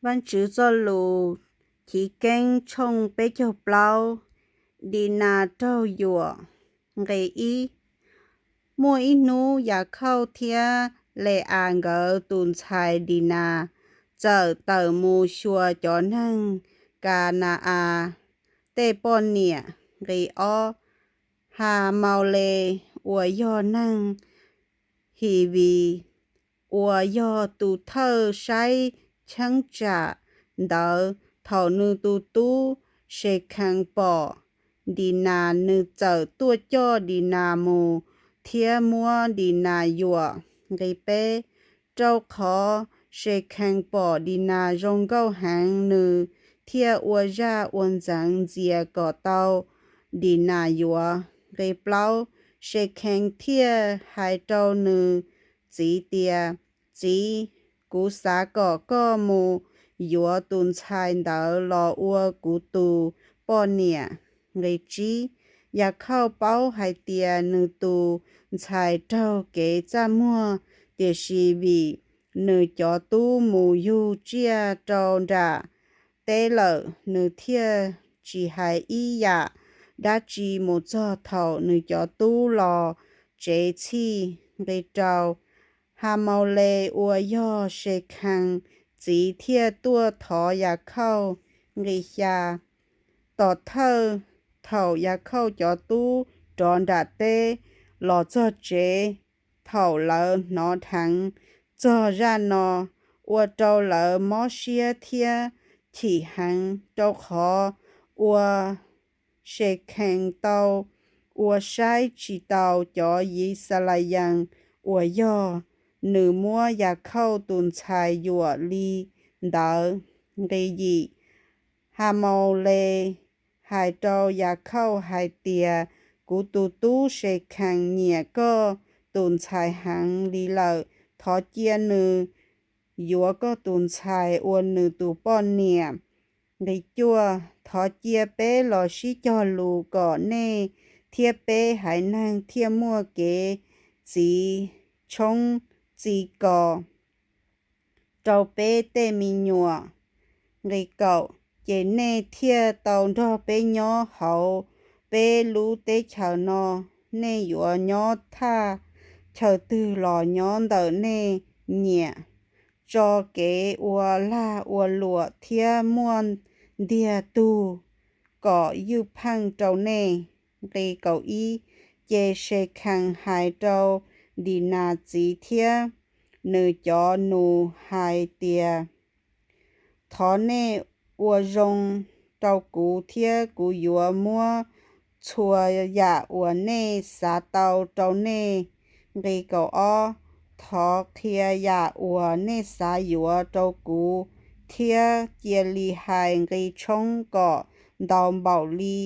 Vajtswv txoj lus Chivkeeb tshooj peb caug plaub. Dinas raug yuam. Nqe ib. Muaj ib hnub Yakhauj thiab Le-as nkawd tus ntxhais Dinas txawm tawm mus xyuas cov neeg Ka na-as tej poj niam. Nqe ob. Hamaules uas yog neeg Hivis uas yog tus thawj saib cheeb tsam ntawd, thaum nws tus tub Sekhees pom Dinas, nws txawm tuaj coj Dinas mus thiab muab Dinas yuam. Nqe peb. Rau qhov Sekhees pom Dinas zoo nkauj heev, nws thiaj ua zaj ua ntxeev ntxias kom tau Dinas yuav. Nqe plaub. Sekhees thiaj hais rau nws txiv tias, Txiv, kuv xav kom koj mus yuav tus ntxhais ntawd los ua kuv tus poj niam. Nqe tsib. Yakhauj paub hais tias nws tus ntxhais raug kev txaj muag, tiam sis vim nws cov tub mus yug tsiaj rau nram teb lawm, nws thiaj tsis hais ib yam dab tsi mus txog thaum nws cov tub los tsev txhij. Nqe rau. Hamaules uas yog Sekhees txiv thiaj tuaj thov Yakhauj. Nqe xya. Tom thawj, thaum Yakhauj cov tub rov nram teb los txog tsev, thaum lawv hnov dheev txog zaj no, ua rau lawv mob siab thiab chim heev, rau qhov uas Sekhees tau ua saib tsis taus cov Yixalayees uas yog nws muab Yakhauj tus ntxhais yuam li ntawd. Nqe yim. Hamaules hais rau Yakhauj hais tias, Kuv tus tub Sekhees nyiam koj tus ntxhais heev li lawm. Thov cia nws yuav koj tus ntxhais ua nws tus poj niam. Nqe cuaj. Thov cia peb los sib cog lus kom nej thiab peb haiv neeg thiaj muaj kev txiv tshoob txiv kos rau peb tej me nyuam. Nqe kaum. Ces nej thiaj tau nrog peb nyob hauv peb lub teb chaws no. Nej yuav nyob thaj chaw twg los nyob ntawm nej nyiam, tso kev ua lag ua luam thiab muaj ntiag tug kom ywj pheej rau nej. Nqe kaum ib. Ces Sekhees hais rau Dinas txiv thiab nws cov nus hais tias, Thov nej ua zoo rau kuv thiab kuv yuav muab txhua yam uas nej xav tau rau nej. Nqe kaum ob. Thov qhia yam uas nej xav yuav rau kuv thiab cia li hais nqi tshoob kom ntau npaum li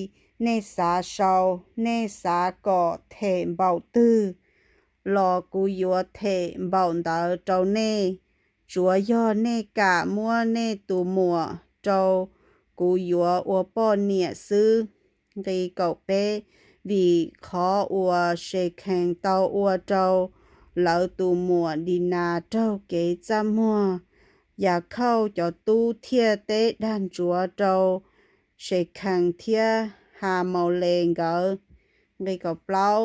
nej xav sau. Nej xav kom them npaum twg los kuv yuav them npaum ntawd rau nej, tsuav yog nej kam muab nej tus muam rau kuv yuav ua poj niam xwb. Nqi kaum peb. Vim qhov uas Sekhees tau ua rau lawv tus muam Dinas raug kev txaj muag, Yakhauj cov tub thiaj teb dag ntsuav rau Sekhees thiab Hamaules nkawd. Nqi kaum plaub.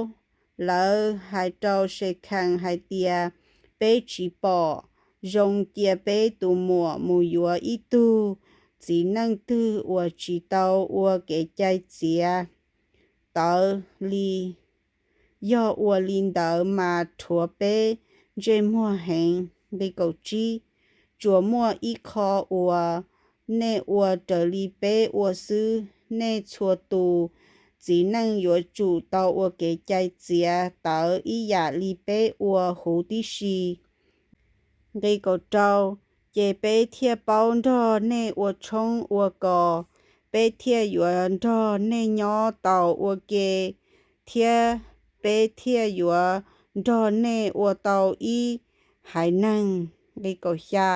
Lawv hais rau Sekhees hais tias, Peb tsis pom zoo cia peb tus muam mus yuav ib tug txiv neej twg uas tsis tau ua kev cai txiav tawv li. Yog ua li ntawd mas rhuav peb ntsej muag heev. Nqi kaum tsib. Tsuas muaj ib qho uas nej ua raws li peb ua xwb. Nej txhua tus txiv neej yuav tsum tau ua kev cai txiav tawv ib yam li peb ua huv tib si. Nqi kaum rau. Ces peb thiaj paub nrog nej ua tshoob ua kos, peb thiaj yuav nrog nej nyob taus ua ke, thiab peb thiaj yuav nrog nej ua tau ib haiv neeg. Nqi kaum xya.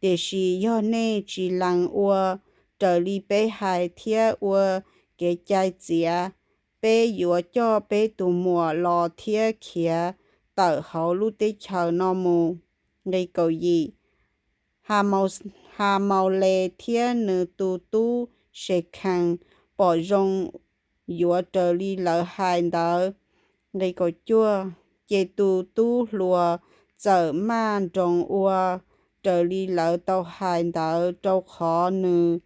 Tiam sis yog nej tsis lees ua raws li peb hais thiab ua kev cai txiav, peb yuav coj peb tus muam los thiab khiav tawm hauv lub teb chaws no mus. Nqi kaum yim. Hamau- Hamaules thiab nws tus tub Sekhees pom zoo yuav raws li lawv hais ntawd. Nqe kaum cuaj. Ces tus tub hluas txawm maj nroos ua raws li lawv tau hais ntawd, rau qhov nws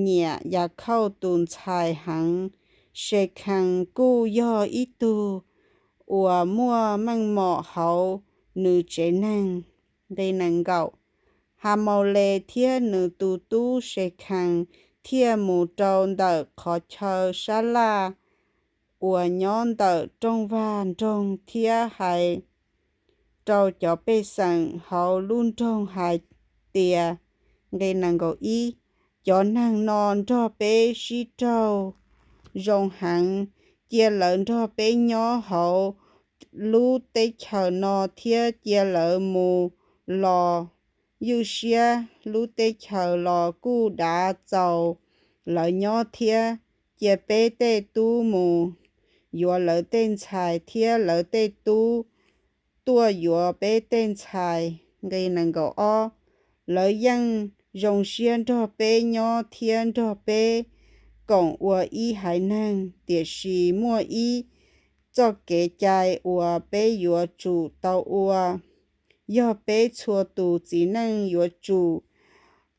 nyiam Yakhauj tus ntxhais heev. Sekhees kuj yog ib tug uas muaj meej mom hauv nws tsev neeg. Nqe nees nkaum. Hamaules thiab nws tus tub Sekhees thiaj mus rau ntawm qhov chaw sab laj uas nyob ntawm rooj vag nroog thiab hais rau cov pej xeem hauv lub nroog hais tias, nqe nees nkaum ib, cov neeg no nrog peb sib raug zoo heev, cia lawv nrog peb nyob hauv lub teb chaws no thiab cia lawv mus los ywj siab lub teb chaws los kuj dav txaus lawv nyob thiab. Cia peb tej tub mus yuav lawv tej ntxhais thiab lawv tej tub tuaj yuav peb tej ntxhais. Nqe nees nkaum ob, lawv yeej zoo siab nrog peb nyob thiab nrog peb koom ua ib haiv neeg, tiam sis muaj ib txoj kev cai uas peb yuav tsum tau ua. Yog peb txhua tus txiv neej yuav tsum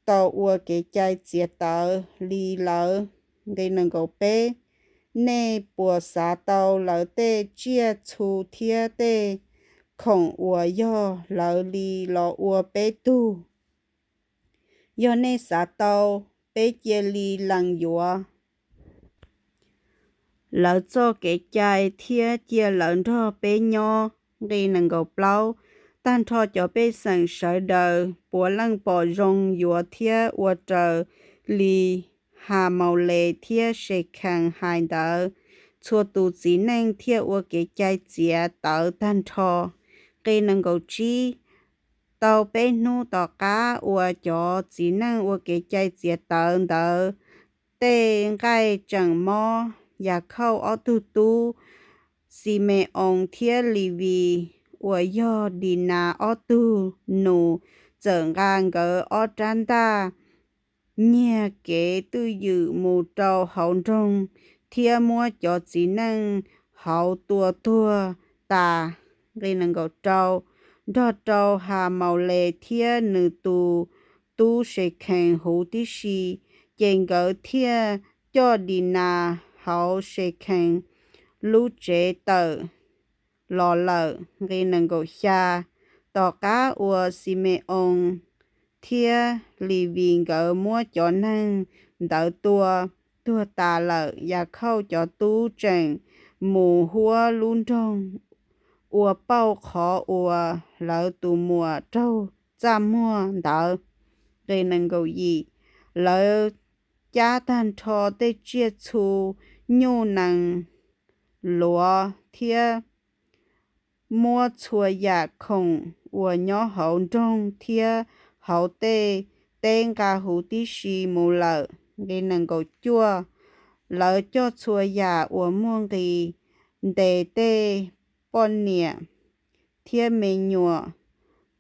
tau ua kev cai txiav tawv li lawv. Nqe nees nkaum peb, nej puas xav tau lawv tej tsiaj txhu thiab tej khoom uas yog lawv li los ua peb tug? Yog nej xav tau, peb cia li lees yuav lawv txoj kev cai thiab cia lawv nrog peb nyob. Nqe nees nkaum plaub, tag nrho cov pej xeem sawv daws puav leej pom zoo yuav thiab ua raws li Hamaules thiab Sekhees hais ntawd. Txhua tus txiv neej thiaj ua kev cai txiav tawv tag nrho. Nqe nees nkaum tsib, tau peb hnub tom qab uas cov txiv neej ua kev cai txiav tawv ntawd, tej nqaij tseem mob. Yakhauj ob tug tub, Xime-oos thiab Levis, uas yog Dinas ob tug nus, txawm nqa nkawd ob rab ntaj nyiag kev twj ywm mus rau hauv nroog thiab muab cov txiv neej hauv tua tuag tas. Nqe nees nkaum rau, nrog rau Hamaules thiab nws tus tub Sekhees huv tib si, ces nkawd thiaj coj Dinas hauv Sekhees lub tsev tawm los lawm. Nqe nees nkaum xya, tom qab uas Xime-oos thiab Levis nkawd muab cov neeg ntawd tua tuag tas lawm, Yakhauj cov tub tseem mus huab lub nroog ua pauj qhov uas lawv tus muam raug txaj muag ntawd. Nqe nees nkaum yim, lawv cab tag nrho tej tsiaj txhu, nyuj nees, luav thiab muab txhua yam khoom uas nyob hauv nroog thiab hauv tej teb nqa huv tib si mus lawm. Nqe nees nkaum cuaj, lawv coj txhua yam uas muaj nqis, ntes tej poj niam thiab me nyuam,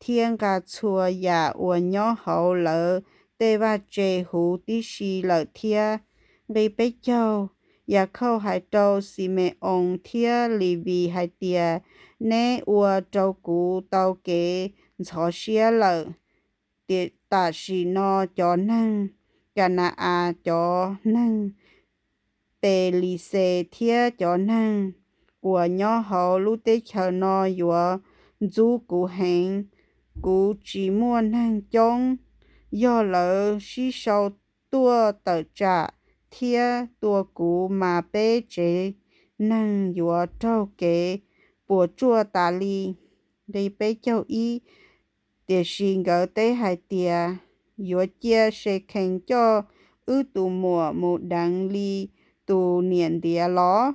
thiab nqa txhua yam uas nyob hauv lawv tej vaj tse huv tib si lawm thiab. Nqe peb caug, Yakhauj hais rau Xime-oos thiab Levis hais tias, neb ua rau kuv tau kev ntxhov siab lawm. Tam sim no cov neeg Ka na-as, cov neeg Pelixes thiab cov neeg uas nyob hauv lub teb chaws no yuav ntxub kuv heev. Kuv tsis muaj neeg coob, yog lawv sib sau tuaj tawm tsam thiab tua kuv mas peb tsev neeg yuav raug kev puas tsuaj tas li. Nqe peb caug ib, tiam sis nkawd teb hais tias, yuav cia Sekhees coj wb tus muam mus deev li tus niam ntiav los?